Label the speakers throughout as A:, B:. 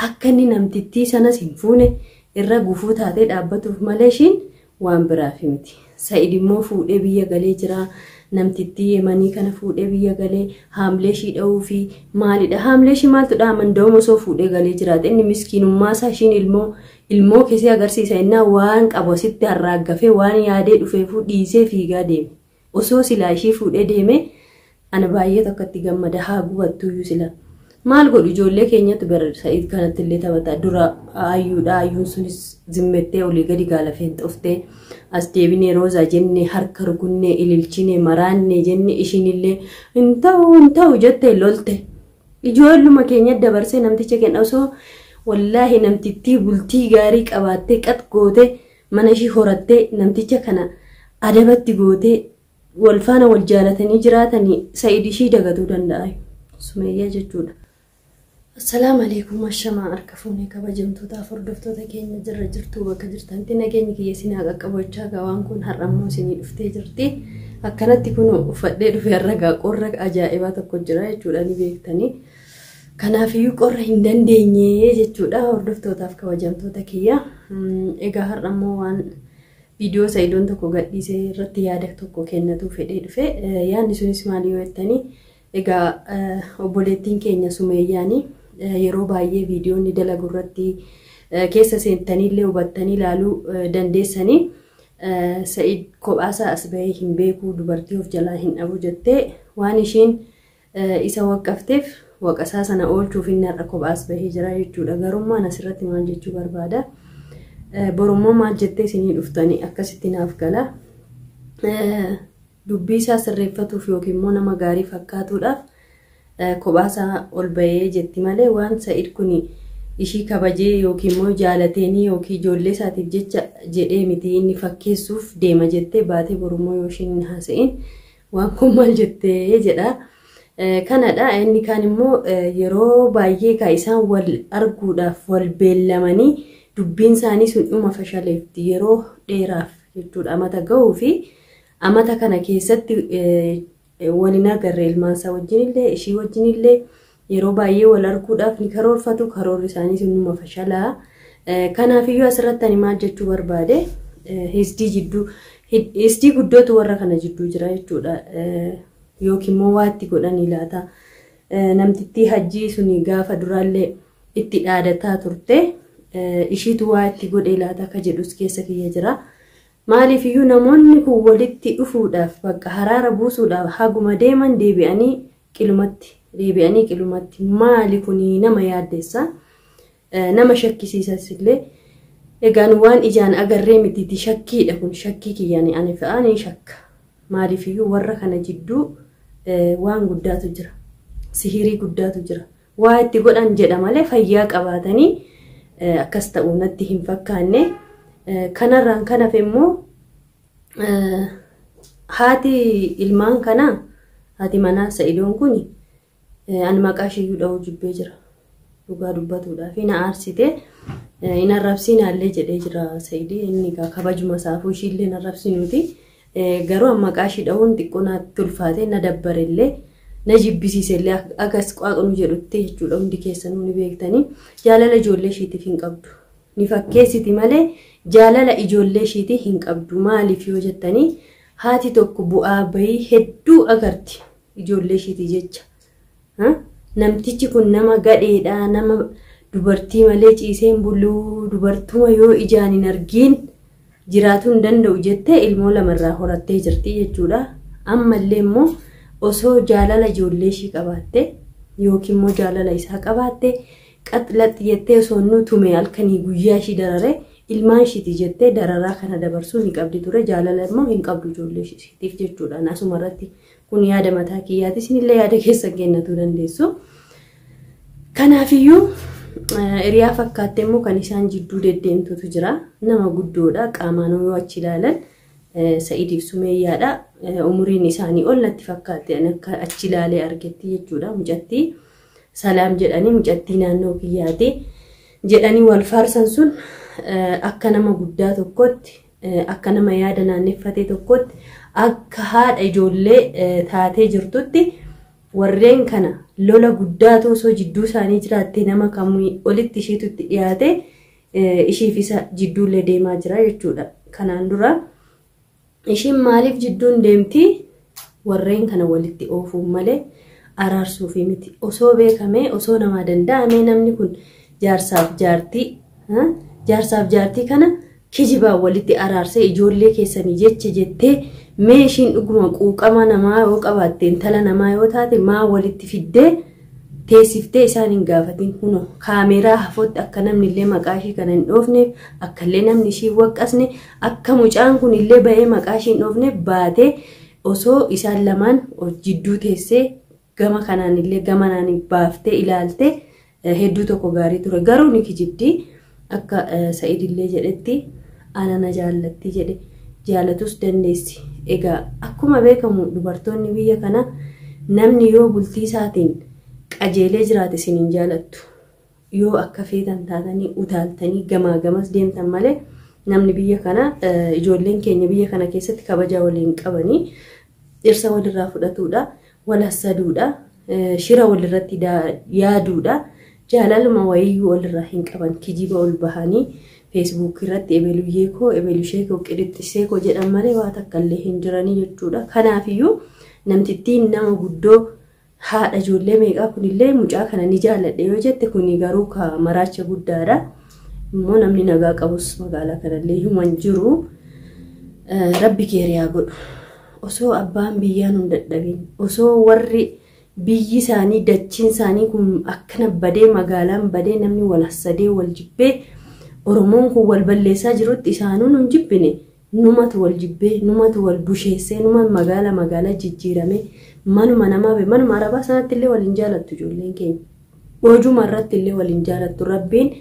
A: Akka inni namtittii sanas hin fuune irra gufuu taatee dhaabbatuuf malee ishiin waan biraaf miti. Sa'id immoo fuudhee biyya galee jira. Namtittii Yemanii kana fuudhee biyya galee haamlee ishii dha'uu fi maalidha? Haamlee ishii maaltu dhaaman da'uma osoo fuudhee galee jiraate inni miskiinummaa isaa ishiin ilmoo ilmoo keessee agarsiisa innaa waan qabu asitti harraaggafee waan yaadee dhufeefuu dhiisee fiigaa deeme. Osoo silaa ishii fuudhee deeme ana baay'ee tokkotti gammada haa gubattuyyuu sila. Maal godhu ijoollee keenyatu bara Sa'id kanatti illee taphata. Dura ayyuudha ayyuun sunis zimmettee olii gadi gaalafeen xoftee as deebinee roozaa jennee harka rukunnee ililchinee maraannee jenne ishiinillee hin ta'u hin ta'u jettee lolte. Ijoolluma keenya dabarsee namticha kenna osoo wallaahi namtittii bultii gaarii qabaattee qat gootee mana ishii horattee namticha kana adabatti gootee wal faana wal jaalatanii jiraatanii Sa'id ishii dagatuu danda'a. Sumeeyyaa jechuudha. Assalaamu alaikum ashamaa harka fuunee kabajamtootaaf hordoftoota keenya jirra jirtuu bakka jirtanitti nageenyi kiyya isin haa qaqqabachaa gawaan kun har'ammoo isinii dhuftee jirti. Akkanatti kun uffadhee dhufe har'a gaa qorra ajaa'ibaa tokko jira jechuudha ni beektanii. Kanaafiyyuu qorra hin dandeenye jechuudha hordoftootaaf kabajamtoota kiyya. Egaa har'ammoo waan viidiyoo Sa'idoon tokko gadhiisee irratti yaada tokko kennatuu fedhee dhufe. Yaadni sunis maali yoo jettanii egaa obboleettiin keenya Sumeeyyaani yeroo baay'ee viidiyoo inni dalagu irratti keessa seentaniillee hubattanii ilaaluu dandeessanii Sa'id kophaasaa as bahee hin beeku dubartii of jalaa hin dhabu jettee waan ishiin isa waqqafteef waqasaa sana oolchuuf inni har'a kophaas bahee jira jechuudha. Garummaan asirratti maal jechuu barbaada? Borummoo maal jettee isinii dhuftanii akkasitti naaf gala. Dubbii isaa sirreeffatuuf yookiin immoo nama gaarii fakkaatuudhaaf kophaasaa ol bahee jetti malee waan Sa'id kun ishii kabajee yookiin immoo jaalateenii yookiin ijoollee isaatiif jecha jedhee miti inni fakkeessuuf deema jettee baatee borummoo yoo ishiin hin haasa'in waan kun maal jettee jedha. Kanadha inni kaan immoo yeroo baay'ee kaa isaan wal arguudhaaf wal beellamanii dubbiin isaanii sun dhuma fashaleefti yeroo dheeraaf jechuudha amata gahuu fi amata kana keessatti waliin agarre ilmaansaa wajjinillee ishii wajjinillee yeroo baay'ee wal arguudhaaf ni karoorfatu karoorri isaanii sun dhuma fashalaa. Kanaafiyyuu asirratti ani maal jechuu barbaade hisdii jidduu hisdii guddootu warra kana jidduu jira jechuudha. Yookiin immoo waa itti godhanii laata. Namtittii hajjii suni gaafa duraallee itti dhaadataa turte ishiitu waa itti godhee laata akka jedhus keessa kiyya jira. Maaliif iyyuu namoonni kun walitti dhufuudhaaf bakka haraara buusuudhaaf haguma deeman deebi'anii qilumatti deebi'anii qilumatti maali kuni nama yaaddessa nama shakkisiisas illee egaan waan ijaan agarree mitiiti shakkiidha kun shakkii kiyyaan ani fe'aa ni shakka. Maaliif iyyuu warra kana jidduu waan guddaatu jira. Sihirii guddaatu jira. Waa itti godhan jedha malee fayyaa qabaatanii akkas ta'uu natti hin fakkaanne. Kanarraan kan hafe immoo haati ilmaan kanaa haati manaa Sa'idoon kun ani maqaa isheeyyuu dha'uu jibbee jira. Dhugaa dubbatuudhaaf na aarsite hin arrabsiinaallee jedhee jira Sa'idii inni egaa kabajuma isaafuu ishiillee hin arrabsinuuti. Garuu amma maqaa ishii dha'uun xiqqoo natti ulfaate na dabbarellee na jibbisiisellee agas qaaqnu jedhutti jechuudha hundi keessanuu ni beektanii jaalala ijoollee ishiitiif hin qabdu. Ni fakkeessiti malee jaalala ijoollee ishiitii hin qabdu maaliif yoo jettanii haati tokko bu'aa bahii hedduu agarti ijoollee ishiitii jecha. Namtichi kun nama gadheedha nama dubartii malee ciisee hin buluu dubartuma yoo ijaan hin argiin jiraatuu hin danda'u jettee ilmoo lamarraa horattee jirti jechuudha. Ammallee immoo osoo jaalala ijoollee ishii qabaatte yookiin immoo jaalala isaa qabaatte qaxlaxi jettee osoo inni tume halkanii guyyaa ishii darare ilmaan ishiiti jettee dararaa kana dabarsuu ni qabdi ture jaalala immoo hin qabdu ijoollee ishiitiif jechuudha. Asuma irratti kun yaada mataa kiyyaati isinillee yaada keessan kennatuu dandeessu. Kanaafiyyuu hiriyaa fakkaatte immoo kan isaan jidduu deddeemtutu jira. Nama guddoodha qaamaan yoo achi ilaalan Sa'idiif Sumeeyyaadha. Umuriin isaanii ol natti fakkaatte akka achi ilaalee argetti jechuudha. Mucattii Salaam jedhanii mucattii naannoo kiyyaati jedhanii wal faarsan sun akka nama guddaa tokkotti akka nama yaada naanneffatee tokkotti akka haadha ijoollee taatee jirtutti Warreen kana lola guddaatu osoo jidduu isaanii jiraattee nama kamuu olitti ishiitu itti dhiyaate ishiif isa jidduullee deemaa jira jechuudha. Kanaan dura ishiin maaliif jidduun deemti? Warreen kana walitti oofuun malee araarsuufi miti. Osoo beekamee, osoo namaa danda'amee, namni kun jaarsaaf jaartii kana kijibaan walitti araarsee ijoollee keessanii jecha jettee, mee ishiin dhuguma quuqama namaa yoo qabaatte, intala namaa yoo taate, maa walitti fiddee teessiftee isaan hin gaafatin? Kunoo kaameeraa hafootti akka namni illee maqaa ishii kana hin dhoofneef, akka illee namni ishii waqqasne, akka mucaan kun illee ba'ee maqaa ishii hin dhoofneef baatee osoo isaan lamaan jidduu teessee gama kanaan illee gama naan baaftee ilaaltee hedduu tokko gaarii ture. Garuu ni kijibdi. Akka Sa'id illee jedhetti ana na jaallatti jedhe, jaalatus dandeessi. Egaa akkuma beekamu dubartoonni biyya kana namni yoo bultii isaatiin qajeelee jiraate isin hin jaalattu. Yoo akka feetan taatanii utaaltanii gamaa gamas deemtan malee namni biyya kana, ijoolleen keenya biyya kana keessatti kabaja waliin qabanii dhirsa walirraa fudhatuudha, wal hassaduudha, shira walirratti yaaduudha. Jaalaluma wayiyyuu walirraa hin qaban. Kijiba ol bahanii Feesbuuk irratti ebeluyyee koo, ebelushee koo, qirixxisee koo jedhan malee waa takka illee hin jiranii jechuudha. Kanaafiyyuu namtittiin nama guddoo haadha ijoollee meeqaa kunillee mucaa kana ni jaaladhe yoo jette, kuni garuu ka maraacha guddaadha. Immoo namni nagaa qabus magaalaa kanallee himan jiru. Rabbi keeriyaa godhu. Osoo abbaan biyyaa nun dadhabin, osoo warri biyyi isaanii, dachiin isaanii kun akkana badee, magaalaan badee, namni wal hassadee wal jibbee, Oromoon kun wal balleessaa jirutti isaanuu nun jibbine, numatu wal jibbee, numatu wal busheessee, numa magaala magaalaa jijjiirame, manuma namaa be manuma arabaa sanatti illee waliin jaalattu ijoolleen keenya. Hojuma irratti illee waliin jaalattu. Rabbiin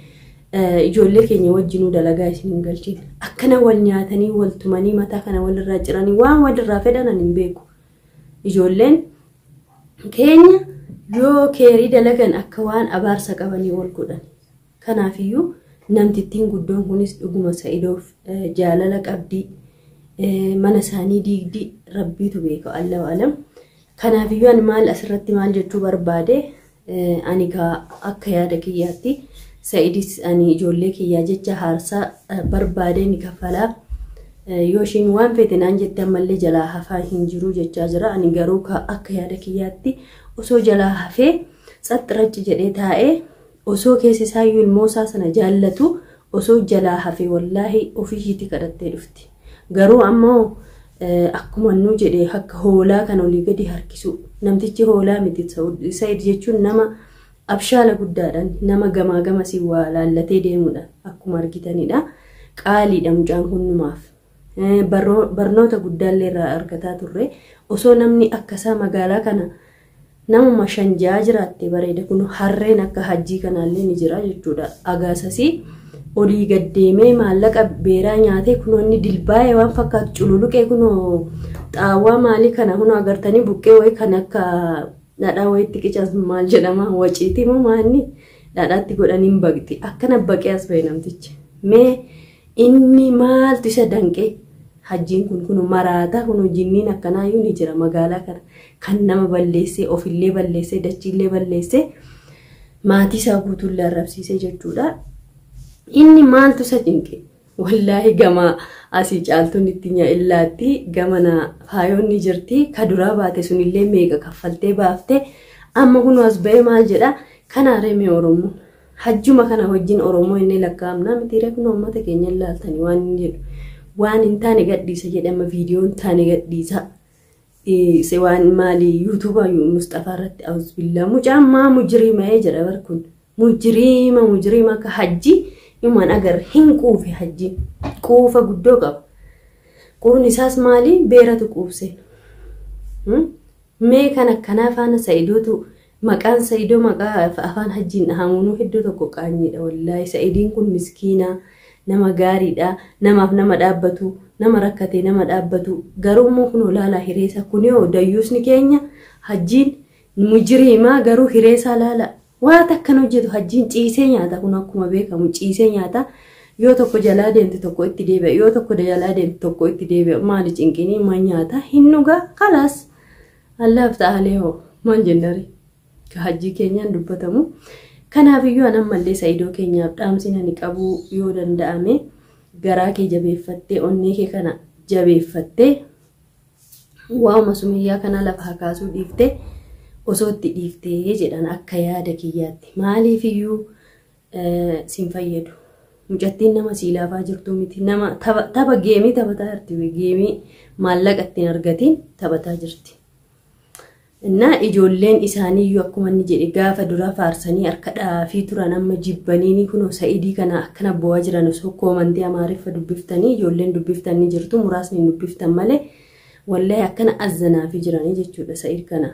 A: ijoollee keenya wajjinuu dalagaa isin hin galchin. Akkana wal nyaatanii wal tumanii mataa kana walirraa ciranii waan walirraa fedhan ani hin beeku. Ijoolleen keenya yoo keerii dalagan akka waan abaarsa qabanii wal godhan. Kanaafiyyuu namtittiin guddoon kunis dhuguma Sa'idoof jaalala qabdi. Mana isaanii diigdi, Rabbiitu beeka, Allahu alam. Kanaafiyyuu ani maal asirratti maal jechuu barbaade, ani akka yaada kiyyaatti Sa'idis ani ijoollee kiyyaa jecha haarsaa barbaade ni kaffalaa. Yoo ishiin waan feete naan jette ammallee jalaa hafaa hin jiru jechaa jira. Ani garuu akka yaada kiyyaatti osoo jalaa hafee tsaxxirachi jedhee taa'ee, osoo keessa isaayyuu ilmoo isaa sana jaallatu, osoo jalaa hafee wallaahi ofiishiitti kadhattee dhufti. Garuu ammoo akkuma nu jedhee akka hoolaa kan olii gadi harkisu, namtichi hoolaa miti. Sa'id jechuun nama abshaala guddaadhaan, nama gamaa gamasii waa laallatee deemudha akkuma argitanidha. Qaaliidha mucaan kun numaaf. Barnoota guddaallee irraa argataa turre. Osoo namni akkasaa magaalaa kana namuma 5-6 jiraatte bareeda. Kun harreen akka hajjii kanaallee ni jira jechuudha. Agaasasii olii gaddeemee maallaqa beeraa nyaatee kunoo inni dilbaa'ee waan fakkaatu cululuqee, kunoo xaawwaa maalii kana kunoo agartanii, buqqee wayii kan akka dhadhaa wayiitti qicas maal jedhama, waciitii moo maanni dhadhaatti godhanii hin baqxi. Akkana baqee as ba'e namtichi. Mee inni maaltu isa danqee? Hajjiin kun kun maraataa, kun jinniin akkanaayyuu ni jira magaalaa kana, kan nama balleessee, ofillee balleessee, dachiillee balleessee, maatii isaa guutuullee arrabsiisee jechuudha. Inni maaltu isa cinqe? Wallaahi gama asii caaltuun itti illaatti, gamana faayoonni jirti, ka duraa baate sunillee meeqa kaffaltee baaftee, amma kun as ba'ee maal jedha? Kanaaree mee Oromoo hajjuma kana wajjin Oromoo inni lakkaa'amna mitiiree? Kun uummata keenya ilaaltanii waan inni jedhu waan hin taane gadhiisa jedhama, viidiyoon hin taane gadhiisa. Waan maali yuutuuba Mustafaa irratti awuzbillaa mucaan maa mujriima'ee jedha bar, kun mujriima mujriima akka hajji himan agarre hin quufe. Hajji quufa guddoo qaba. Quufni isaas maali? Beeratu quufse. Mee kan akkanaa faana Sa'idootu maqaan Sa'idoo maqaa afaan hajjiin dhahamuunuu hedduu tokko qaanyiidha wallaahi. Sa'idiin kun miskiina, nama gaariidha, namaaf nama dhaabbatu, nama rakkate nama dhaabbatu. Garuu immoo kun olaalaa hireessa kunoo dayyuusni keenya hajjiin mujriimaa, garuu hireessaa laala. Waa takkan hojjetu hajjiin, ciisee nyaata. Kun akkuma beekamu ciisee nyaata. Yoo tokko jalaa deemte tokko itti deebi'a, yoo tokko jalaa deemte tokko itti deebi'a. Maali cinqinii? Ma nyaata hin dhugaa, kalaas. Allaaf ta'alee hoo. Maal jennari? Ka hajjii keenyaan dubbatamu. Kanaafiyyuu an ammallee Sa'idoo keenyaaf dhaamsi ani qabu yoo danda'ame garaa kee jabeeffattee onnee kee kana jabeeffattee waa'uma Sumayyaa kana lafaa kaasuu dhiiftee osoo itti dhiiftee jedhan akka yaada kiyyaatti. Maaliifiyyuu sin fayyadu. Mucattiin nama sii laafaa jirtuu miti. Nama tapha geemii taphataa jirti. Geemii maallaqa ittiin argatiin taphataa jirti. Innaa ijoolleen isaaniiyyuu akkuma inni jedhe gaafa duraa faarsanii harka dhaafii turan amma jibbaniini kunoo Sa'idii kana akkana bo'aa jiran osoo koomantii Amaariffa dubbiftanii ijoolleen dubbiftanii jirtu muraasni hin dubbiftan malee wallahi akkana azzanaafii jiranii jechuudha Sa'id kana.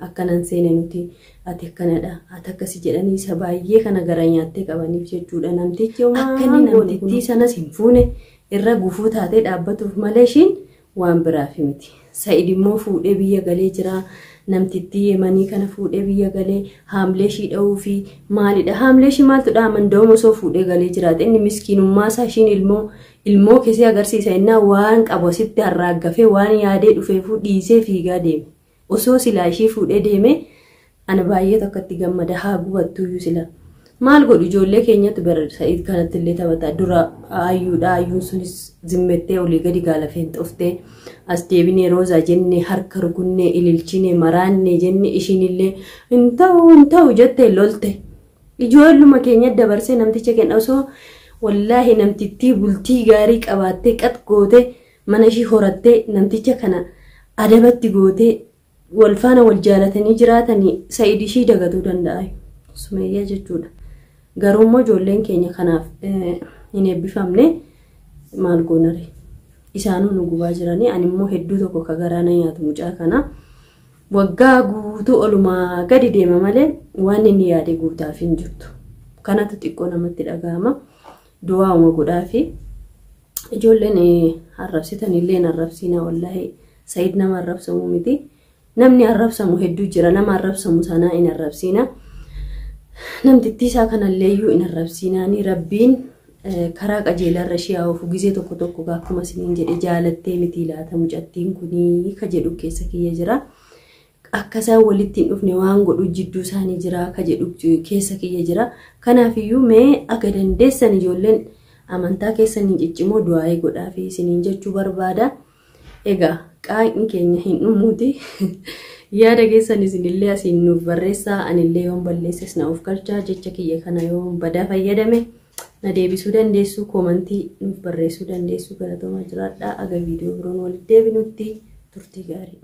A: Akkanan seene nuti ati akkanadha ati akkasi jedhanii isa baay'ee kana gara nyaattee qabaniif jechuudha namtichi akka inni namtittii sanas hin fuune irra gufuu taatee dhaabbatuuf malee ishiin waan biraaf miti. Sa'id immoo fuudhee biyya galee jira. Namtittii Yemanii kana fuudhee biyya galee haamlee ishii dha'uu fi maalidha? Haamlee ishii maaltu dhaaman da'uma osoo fuudhee galee jiraate inni miskiinummaa isaa ishiin ilmoo ilmoo keessee agarsiisa innaa waan qabu asitti harraaggafee waan yaadee dhufeefuu dhiisee fiigaa deeme. Osoo silaa ishii fuudhee deeme ana baay'ee tokkotti gammada haa gubattuyyuu sila. Maal godhu ijoollee keenyatu bara Sa'id kanatti illee taphata. Dura ayyuudha ayyuun sunis zimmettee olii gadi gaalafeen xoftee as deebinee roozaa jennee harka rukunnee ililchinee maraannee jenne ishiinillee hin ta'u hin ta'u jettee lolte. Ijoolluma keenya dabarsee namticha kenna osoo wallaahi namtittii bultii gaarii qabaattee qat gootee mana ishii horattee namticha kana adabatti gootee wal faana wal jaalatanii jiraatanii Sa'id ishii dagatuu danda'a. Sumayyaa jechuudha. Garuu immoo ijoolleen keenya kanaaf hin eebbifamne maal goonare? Isaanuu nu gubaa jiranii ani immoo hedduu tokko ka garaa na nyaatu mucaa kana. Waggaa guutuu olumaa gadi deema malee waan inni yaade guutaaf hin jirtu. Kanatu xiqqoo namatti dhaga'ama. Du'aa'uma godhaafi ijoolleen arrabsitan illee hin arrabsiina wallaahi Sa'id nama arrabsamu miti. Namni arrabsamu hedduu jira nama arrabsamu sanaa hin arrabsiina. Namtittii isaa kanallee iyyuu hin arrabsiinaani rabbiin karaa qajeelarra ishee haa oofu gizee tokko tokko akkuma isiniin jedhe jaalattee miti laata mucattiin kunii ka jedhu keessa kiyya jira. Akka isaan walitti hin dhufne waan godhu jidduu isaanii jira ka jedhu keessa kiyya jira. Kanaafiyyuu mee akka dandeessan ijoolleen amantaa keessan hin ciccimoo du'aa'ee godhaa fi isiniin jechuu barbaada. Egaa qaaqni keenya hin dhumuuti. Yaada keessan isinillee asiin nuuf barreessaa anillee yoon balleesses na of galchaa jecha kiyya kana yoon badaa fayyadame na deebisuu dandeessu koomantii nuuf barreessuu dandeessu galatoomaa jiraadhaa aga viidiyoo biroon walitti deebinutti turtii gaarii.